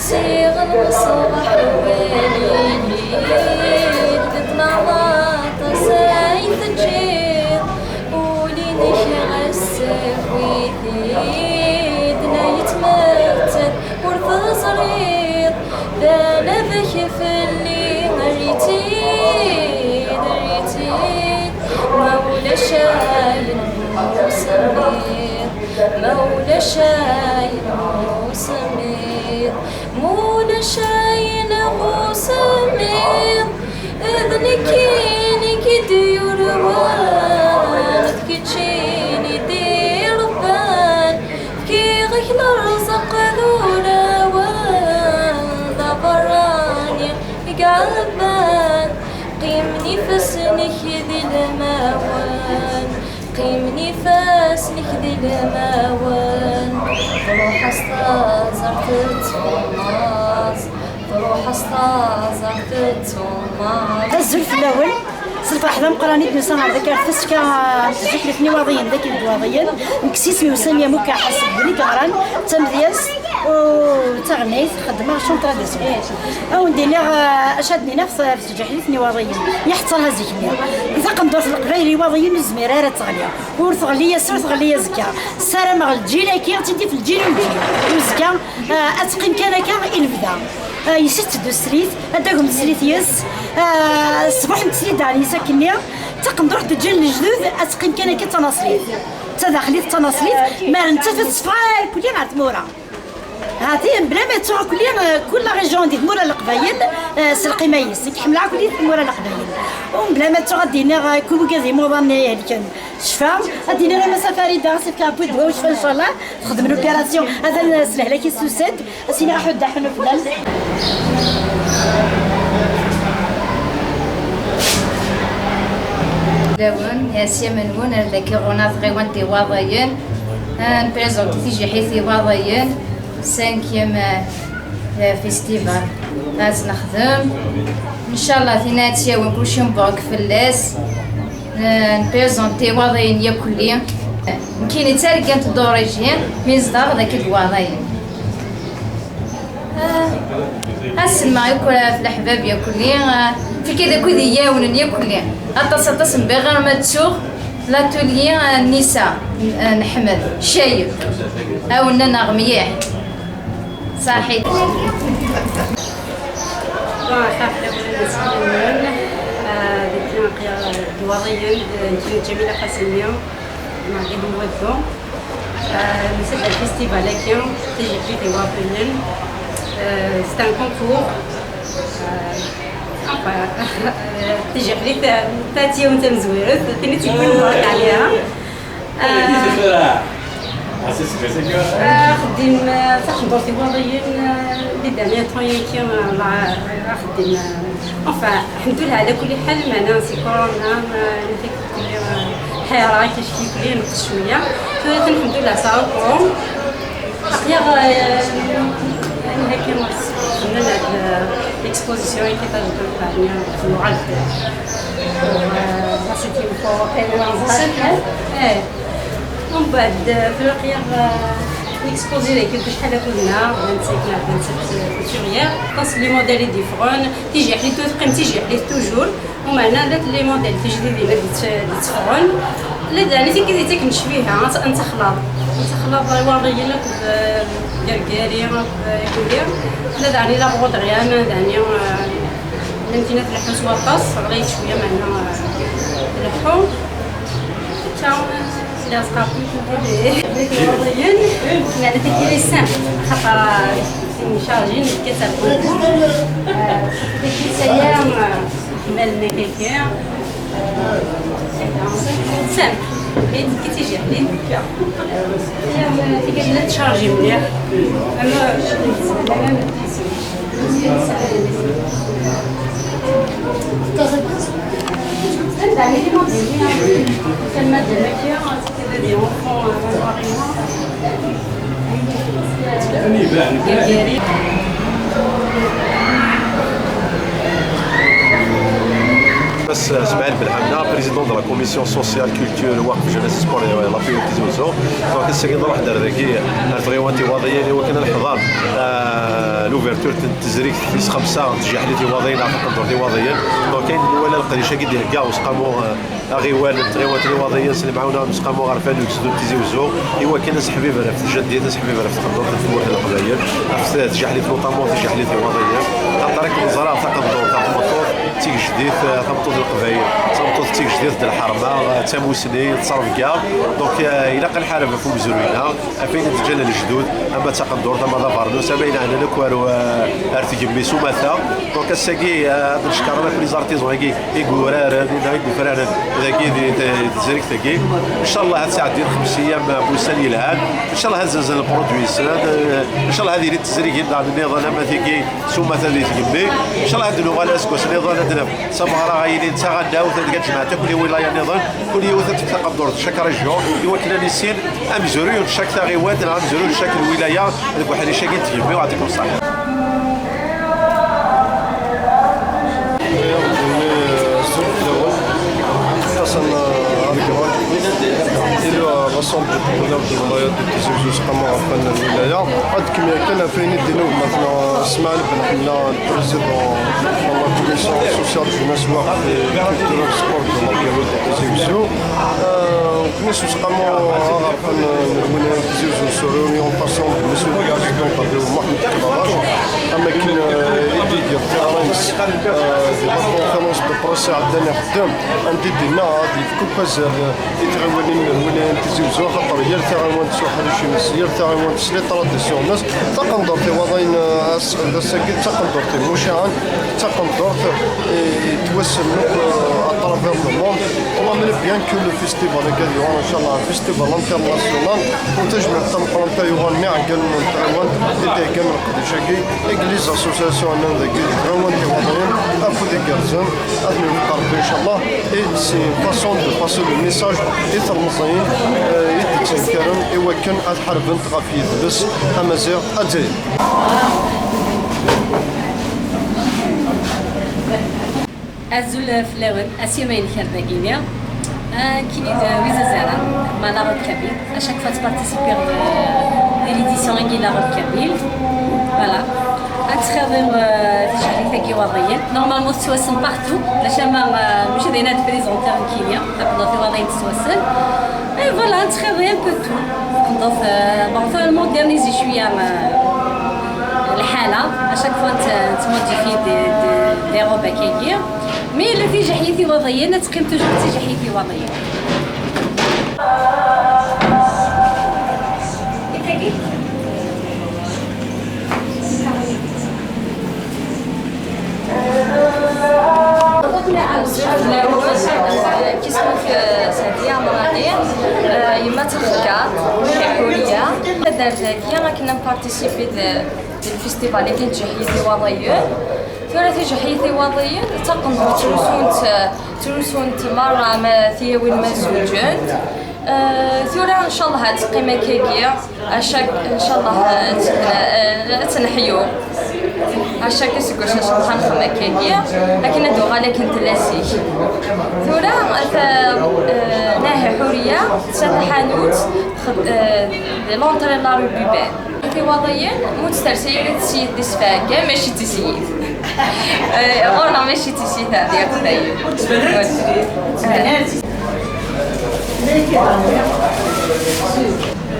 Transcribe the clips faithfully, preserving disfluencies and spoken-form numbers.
Siɣ lmeṣbaḥ wali-d, tnaḍaṭ-as ay teǧǧiḍ, ul-inek ɣas awi-t-id, la yettmettat ur teẓriḍ, d anamek fell-i, err-itt-id, err-itt-id, ma ulac ayen ur semmiḍ, ma ulac ayen ur semmiḍ. Mulac ayen ɣ usemmiḍ, d nekkini i k-id-yurwen, d keččini i d-irebban, fkiɣ-ak lerẓaq d urawen, d aberrani i iɛebban, qqimen ifassen-ik d ilmawen. Qqimen ifassen-ik d ilmawen, truḥ-as taẓert d tummaẓ, truḥ-as taẓert d tummaẓ. Azul fell-awen. S lferḥ d ameqqran i d-nusa ɣer dagi, ar tfaska n tzuḥlit n Iwaḍiyen d akken d Iwaḍiyen. Nekk s isem-iw Samiya Mukaḥ, seg win i yeɣran d tamedyazt u d taɣennayt, xeddmeɣ cceḍ traditionnel. Ad wen-d-iniɣ, eh, acu ad d-iniɣ f-, f tzuḥlit n Iwaḍiyen. Yeḥṣerha zik-nni. Di taqendurt n Leqbayel, Iwaḍiyen ur tezmir ara ad teɣli. Ur teɣli ass, ur teɣli azekka. Ssarameɣ lǧil-agi ad tt-id-yaf lǧil n lǧil. Uzekka, eh, ad teqqim kan akka i lebda. Eh, yes-s ad teddu teslit, ad d-tagem teslit yes-s. Eh, ṣṣbuḥ n teslit daɣen yes-s akkenni. D taqendurt n lǧil n lejdud, ad teqqim kan akka d tanaṣlit. D tadaxlit d tanaṣlit, mer nettat ad teffeɣ irkelli ɣer tmura. Hati, bla ma yettuɣ akk-, eh, kul la région di tmura n Leqbayel, eh, s lqima-is. Nekk ḥemmleɣ akk-, tmura n Leqbayel. U bla ma yettuɣ ad d-iniɣ, eh, kul wigad imuḍan ihelken. Cfa, ad d-iniɣ i Massa Farida, as-ifk Rebbi ddwa u cfa, ncallah, texdem l'opération. Ad n-, s lehlak-is tusa-d, as-iniɣ aḥuddu aḥunnu fell-am. Lawen, yasya menwen, ar daki ɣuna tɣiwant Iwaḍayen. Ah, nprezenti tijiḥit Iwaḍayen, cinquième, euh, festival. Ad nexdem. Ncallah, tin ad tt-yawin kulci mbarek fell-as. Ah, nprezenti Iwaḍayen yakulli. Nekkini d targant d'origine, mi zedɣeɣ daki deg Iwaḍayen. Ah, ad sellmeɣ yakk ɣef leḥbab yakulli, ah, tigi d akud iyawnen yakulli. Aṭas, aṭas n biɣir ma ttuɣ l'atelier, ah, n Nisa, ah, n Ḥmed Cayeb. Awen-nnaɣ mliḥ. Saḥit. Bon, xaxi, ah, deg Iwaḍiyen, d nekk Ǧamila Qasimi. Neɣ di Hemwaddu. Euh, nsebbeɣ lfestival-agi, tijeḥlit Iwaḍiyen. Euh, c'est un concours. Euh, enfin, euh, tijeḥlit, euh, ta d tiyawen tamezwarut, tin i tt-yewwin lbaraka ɛliha. Euh, axeddim, euh, d taqendurt Iwaḍiyen, euh, di dernier temps-agi, euh, la, axeddim, euh, enfin, lḥemdullah, ɛla kulli ḥal, meɛna si corona, euh, Kulli, euh, ḥireɣ akka cwi, kulli yenqes cwiya. Tura lḥemdullah, ça reprend. Aql-aɣ, euh, yani haki xemmen ad, euh, l'exposition-agi tajdidt, yani, nuɣal-d. Euh, c'était une fois, euh, eh. Umbeɛd, euh, tura aql-aɣ, euh, nexposi dagi, acḥal akud-nneɣ, vingt-cinq neɣ vingt-sept février. Aṭas les modèles i d-yeffɣen, tijeḥlit ur teqqim d tijeḥlit toujours. Umeɛna llant les modèles tijdidin ad d-tt-, d-tteffɣen. Llant daɣen tikkit yettaken ccbiha, ad tt-, ad tt-axlaḍ. Ad tt-axlaḍ Iwaḍiyen akked, eh, Gergari, akked, eh, Iwli. Llant daɣen la broderie, aman daɣen, eh, llant dinna tleḥḥu s waṭas, ɣlayet cwiya, meɛna, eh, tleḥḥu. Akka, eh, la zqaqen, Iwaḍiyen. Meɛna tagi les simples, xaṭer, eh, ncharji, nekka-tt ar concours. Eh, tagi, ça y est, eh, Mel nekeke. Sam, bɣiɣ ad k-id-ijehden. Tiga tella tcharji mliḥ. Ama, anda les modèles, tama de maquillage, c'est des enfants, euh, noir et noir. Ass Smaɛil Belḥemda, président de la commission sociale, culture, waqf, jeunesse, sport et la P E Tizi Ouzou. Donc, ass-agi nruḥ-d ar dagi, ar tɣiwant Iwaḍiyen, i wakken ad neḥḍer, euh, l'ouverture n tezrigt tis xemsa n tjaḥlit Iwaḍiyen ɣer tqendurt Iwaḍiyen. Donc, ayen nwala leqdic-agi d-ihegga useqqamu, euh, aɣiwal n tɣiwant n Iwaḍiyen s lemɛawna n useqqamu aɣerfan n ugezdu n Tizi Ouzou, i wakken aseḥbiber ɣef tjaddit, aseḥbiber ɣef tqendurt n tmurt n Leqbayel, ɣef tjaḥlit, notamment tjaḥlit Iwaḍiyen. Xaṭer akken neẓra taqendurt ɣer tmeṭṭut, d tigejdit, eh, tameṭṭut n Leqbayel, d tameṭṭut d tigejdit, d lḥerma, eh, d tamusni, d ttrebga. Donc, eh, ilaq ad nḥareb ɣef umezruy-nneɣ, ɣef ayen i d-ǧǧan lejdud, ama d taqendurt, ama d abernus, ama ayen ɛnan akk ar, eh, ar tgemmi s umata. Donc, ass-agi, eh, ad ncekker akk les artisans-agi i yuraren, neɣ i yufraren dagi di, di, di tezrigt-agi. Ncallah ad sɛeddin xems ayyam n wussan yelhan. Ncallah ad zzenzen lproduit-nsen. Eh, ncallah ad yili tezrigin daɣen nniḍen ama tigi s umata di tgemmi. Ncallah ad nuɣal aseggas nniḍen ad naf tameɣra a yilin d taɣelnawt, ad tjemɛent akk lwilaya nniḍen. Kul yiwet ad tefk taqendurt d chaque région, i wakken ad nissin amezruy n chaque taɣiwant neɣ amezruy n chaque lwilaya deg uḥric-agi n tgemmi. Yeɛṭikum ṣṣeḥḥa. Ɣer tgemmi, eh, azul fell-awen. Ḥasan, eh, Alegran, élu à l'Assemblée populaire de Lwilaya de Tizi Ouzou, useqqamu aɣerfan n lwilaya. Ad d-kem yakan ɣef wayen i d-yenna gma-tneɣ, eh, Smaɛil Belḥemda, le président de la commission sociale, jeunesse, waqf et culture, sport de la P E Tizi Ouzou. Eh, nekni s useqqamu aɣerfan n lwilaya n Tizi Ouzou, sur l'orientation de monsieur le président Mohamed Karabac, am akken, eh, i d-iga tiɣri-ines, eh, di la conférence de presse iɛeddan ixeddem, anda i d-yenna ad yefk akk azal i tɣiwanin n lwilaya n Tizi Ouzou, axaṭer yal taɣiwant s uḥric-ines, yal taɣiwant s les traditions-ines. Taqendurt Iwaḍiyen, eh, ass, d ass-agi d taqendurt imucaɛen, d taqendurt, eh, yettwassen akk, eh, à travers le monde. On aimerait bien que le festival-agi ad yuɣal, inchallah, un festival international, u tajmilt tameqqrant ay uɣalen iɛeggalen n tɣiwant i d-iheggan leqdic-agi, i les associations-nni dagi, d tɣiwant Iwaḍiyen, afud igerrzen, ad ten-iwefeq Rebbi, inchallah. Et c'est une façon de passer le message i telmeẓyin, eh, i d-yettenkaren i wakken ad ḥarbent ɣef yidles amaziɣ azzayri. Azul fell-awen, asima inek ar dagini. Ah, nekkini d Wiza Zara, ma la Robe Kabyle. À chaque fois, ttparticipiɣ di, di l'édition-agi la Robe Kabyle. Voilà. Ad ttxiḍiɣ, euh, tijehlit-agi Iwaḍiyen. Normalement, tettwassen partout. Lacama, euh, mačči d ayen ad présentiɣ nekkini. Taqendurt Iwaḍiyen tettwassen. Et voilà, ad ttxiḍiɣ un peu tout. Taqendurt, euh, bon, faut moderniser cwiya, euh, lḥala. À chaque fois, nt-, nettmodifie des, des, des robes akkagi. Mais la tijehlit Iwaḍiyen, ad teqqim toujours d tijehlit Iwaḍiyen. Azul fell-awen, euh, isem-ik, euh, Sadiya Amrani, euh, yemma-tneɣ Txeggaḍ, Ḥuriya. Ad d-ar dagi akken ad nparticipi d, di lfestival-agi n tjeḥyit Iwaḍiyen. Tura tijḥiyin Iwaḍiyen d taqendurt ttrusunt, ttrusunt merra ma tiyawin ma zewǧent. Eh, tura ncallah ad teqqim akkagi, acak ncallah ad tt-, eh, ad tt-neḥyu. Acak iseggasen ncallah ad nexdem akkagi, akken ad d-tuɣal akken tella zik. Tura ta-, eh, Naha Ḥuriya tesɛa taḥanut, xed-, eh, di l'entrée la rue Buben. Tiwaḍiyin, mu testersa yiri tisiyit di Sfahagga, mačči d tisiyit. Eh, ɣur-neɣ mačči d tisiyit, di Leqbayel.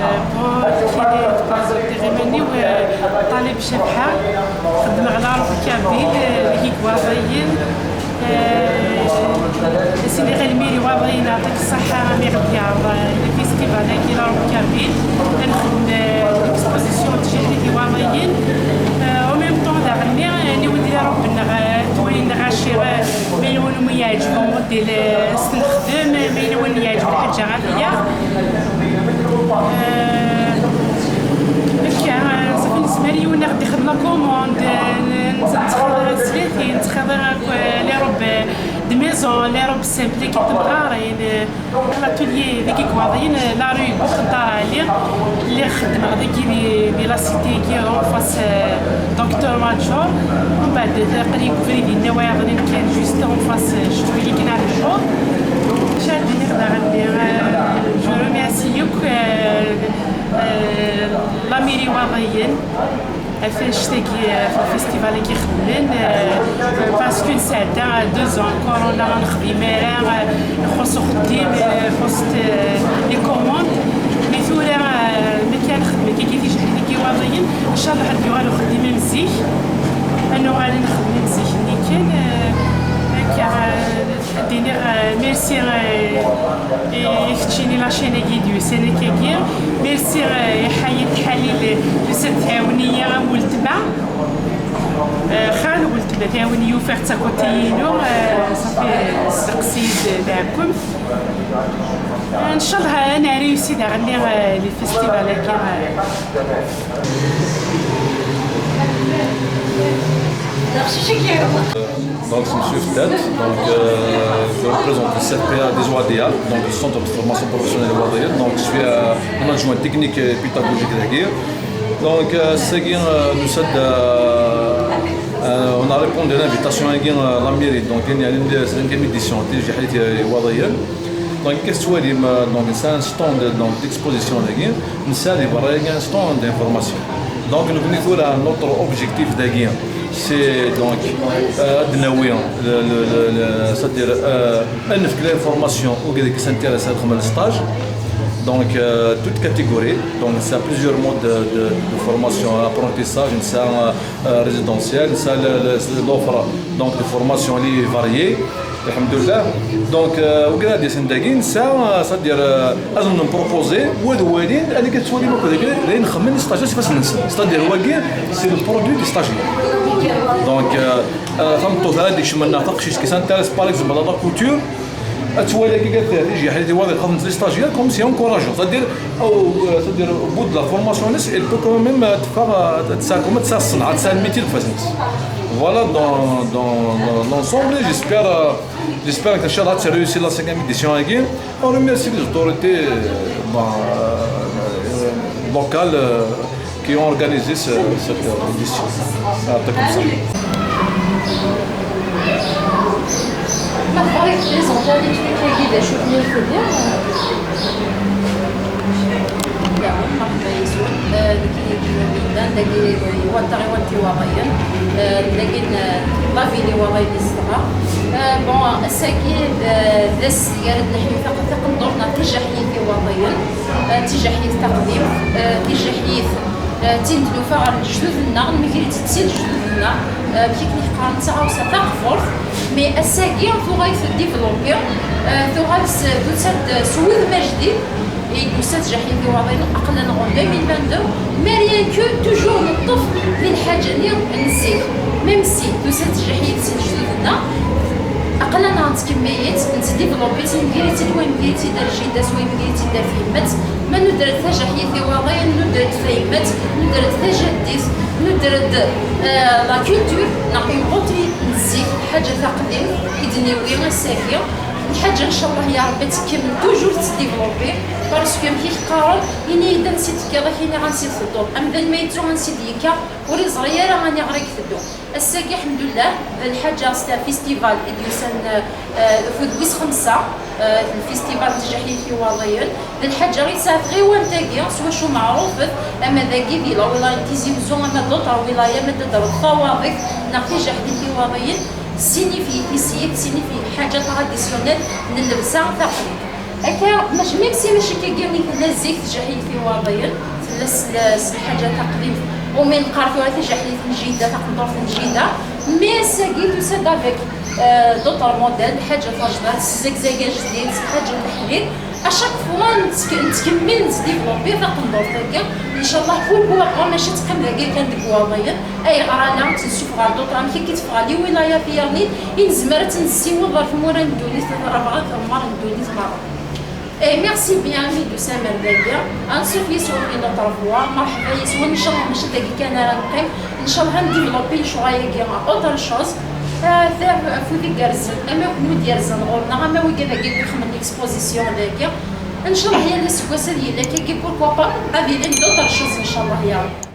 Eh, bon, kini tqerrzeɣ tiɣimanin-iw, eh, Ṭalib Cabḥa, xeddmeɣ la Robe Kabyle, eh, deg Iwaḍiyen. Eh, Sidi Ɣilmiri Iwaḍiyen, yeɛṭik ṣṣeḥḥa, ami ɣ-d-yeɛreḍ, eh, le festival-agi, la Robe Kabyle, ad nexdem, eh, l'exposition n tjeḥlit Iwaḍiyen. Eh, en même temps, daɣen, eh, niwel la robe-nneɣ, eh, twalin-nneɣ acir, eh, ma yella win umi yeɛǧeb umudil, eh, s t-nexdem, eh, ma yella win yeɛǧeb lḥaǧa ɣef iya. Eh, akka, eh, safi nezmer yiwen ad ɣ-d-ixdem la commande, eh, n-, n-, nettxiḍi ɣer tlatin, nettxiḍi ɣer, eh, les robes, eh, de maison, les robes simples, kif temɣarin, eh, l'atelier deg Iwaḍiyen, eh, la rue Buxenṭar Ali, lliɣ xeddmeɣ dagi di, di la cité-agi, en face, eh, docteur Major. Aql-i deg ubrid-nni wayeḍnin kan, juste en face, cwiya kan ar lḥuḍ. Acu ad d-iniɣ daɣen? Euh, je remercie akk, euh, euh, la mairie Iwaḍiyen ɣef annect-agi, ɣef lfestival-agi xedmen, euh, parce que nesɛedda deux ans, corona, ur nexdim ara, euh, ixuṣṣ uxeddim, euh, xuṣṣent, euh, les commandes. Mais tura, euh, mi kan nexdem akka tijaḥin-agi Iwaḍiyen, ncallah ad yuɣal uxeddim am zik. Ad nuɣal ad nexdem am zik-nni kan, euh, akka, euh, ad d-iniɣ, euh, merci, euh, i keččini la chaîne-agi d-yusan akkagi. Merci, euh, i Ḥayet Ḥalil, euh, tusa-d tɛawen-iyi am weltma. Euh, xal weltma tɛawen-iyi, ufiɣ-tt à côté-inu, euh, safi, testeqsi-yi-d taɛkemt. Ncallah ad nréussi daɣen, euh, les festivals-agi, euh. Donc, je suis Fettat, donc, euh, je représente le C F P A des Ouadéa, donc le Centre de formation professionnelle Ouadéa. Donc, je suis, euh, un adjoint technique et pédagogique de la guerre. Donc, euh, c'est que, euh, nous sommes, euh, euh, on a répondu à l'invitation de la mairie, donc il y a une, c'est une émission, Ouadéa. Donc, qu'est-ce que tu dis, euh, donc, c'est un stand, donc, d'exposition, donc, c'est un stand d'information. Donc, nous venons là, notre objectif, donc, c'est, donc, euh, de Naouya, le, le, le, le- c'est-à-dire, euh, l'information aux gens qui s'intéressent à le stage. Donc, euh, toute catégorie. Donc, c'est plusieurs modes de, de, de formation, apprentissage, c'est un, euh, résidentiel, c'est le- le- l'offre, donc, de formation, elle est variée. Alhamdoulilah. Donc, euh, au-delà de ça, c'est-à-dire, euh, à nous proposer, ou de voir, elle est que soit les mots que les gens, les gens, les stagiaires, c'est pas ça. C'est-à-dire, ouais, c'est le produit du stagiaire. Donc, euh, euh, ça me tente à dire que je me n'attaque jusqu'à s'intéresser, par exemple, à la couture. Tu vois, les gars, les gens, les stagiaires, comme c'est encourageant. C'est-à-dire, au, euh, c'est-à-dire, au bout de la formation, elle peut quand même, euh, te faire, euh, ça, comment ça, ça, ça, le métier de façon. Voilà, dans, dans, dans l'ensemble, j'espère, euh, j'espère que Inch'Allah, tu as réussi la cinquième édition, hein, Guy. On remercie les autorités, euh, bon, euh, euh, locales, euh, qui ont organisé ce- cette, euh, édition. Un truc comme ça. Ma tebɣiḍ ad tprezentiḍ les trucs-agi d acu-ten, il faut dire. Daɣen, merḥba yes-wen. Euh, dagi, dagi, dagi, Iwaṭer, Iwaṭer Iwaḍiyen. Euh, dagi, euh, la ville Iwaḍiyen i zedɣeɣ. Euh, bon, ass-agi, euh, d ass yerra-d leḥyufa taqendurt neɣ tijaḥyit Iwaḍiyen. Euh, tijaḥyit taqdimt, euh, tijaḥyit, euh, d tin d-nufa ɣer lejdud-nneɣ, nmeger-itt-id si lejdud-nneɣ, euh, amek i ken-qqaren, d taɣawsa taqburt, mais ass-agi tuɣal teddiveloppi, euh, tuɣal s- tusa-d s wudem ajdid, i d-tusa tjaḥyit Iwaḍiyen, aql-aneɣ en deux mille vingt-deux, mais rien que toujours neṭṭef di lḥaǧa-nni n zik, même si tusa-d tjaḥyit si lejdud-nneɣ, aql-aneɣ nettkemmil-itt, nettdéveloppe-itt, nemger-itt-id, wa yemger-itt-id ar jida-s, wa yemger-itt-id ɣef yemma-s. Ma nudder-d tajaḥyit Iwaḍiyen, nudder-d tayemmat, nudder-d tajaddit, nudder-d, euh, la culture, neɣ une poterie n zik, lḥaǧa taqdimt i d-niwi ass-agi. Lḥaǧa, ncallah ya Rebbi, ad tkemmel toujours tettdévelopper, parce que amek i k-qqaren, ini-yi-d ansi tekkiḍ, ad k-iniɣ ansi tedduḍ. Amdan ma yettu ansi d-yekka, ur iẓri ara aniɣer i iteddu. Ass-agi, ḥemdullah, d lḥaǧa, c'est un festival i d-yusan, euh, ufud wis xemsa, euh, lfestival n tjaḥyit Iwaḍiyen. D lḥaǧa i tesɛa tɣiwant-agi s wacu meɛrufet, ama dagi di la wilaya n Tizi Wezzu, ama d'autres wilayas, ama d-teddreḍ tawaḍit neɣ tijaḥyit Iwaḍiyen, signifie tissit, signifie ḥaǧa traditionnelle n llebsa taqdimt. Akka, mac-, même si mačči akka i tella zik tjaḥyit Iwaḍiyen, tella s l-, s lḥaǧa taqdimt, umi neqqar tura tajaḥyit n jida, taqendurt n jida, mais ass-agi tusa-d avec, euh, d'autres modèles, lḥaǧa tajdidt, zzegzag ajdid, lḥaǧa n leḥlil. À chaque fois nettk-, nettkemmil nettdéveloppé taqendurt-agi. Inchallah, pourquoi pas, mačči teqqim dagi kan deg Iwaḍiyen, ayɣer ala, ad tt-nessufeɣ ɣer d'autres, amek akka i teffeɣ les wilayas tiyaḍnin, i nezmer ad tt-nessiweḍ ɣer tmura n ddunit, ɣer rebɛa tɣemmar n ddunit merra. Et merci bien, mi d-tusam ar dagi. Anṣuf yes-wen une autre fois. Merḥba yes-wen. Inchallah, mačči dagi kan ara neqqim. Inchallah, ad ndéveloppé lecɣal-agi à autre chose. Ah, ta-, afud igerrzen, ama kunwi d-yerzan ɣur-neɣ, ama wigad-agi i ixedmen l'exposition dagi. Inchallah, yal aseggas ad yili akkagi, pourquoi pas, ad ilin d'autres choses, inchallah, ya Rebbi.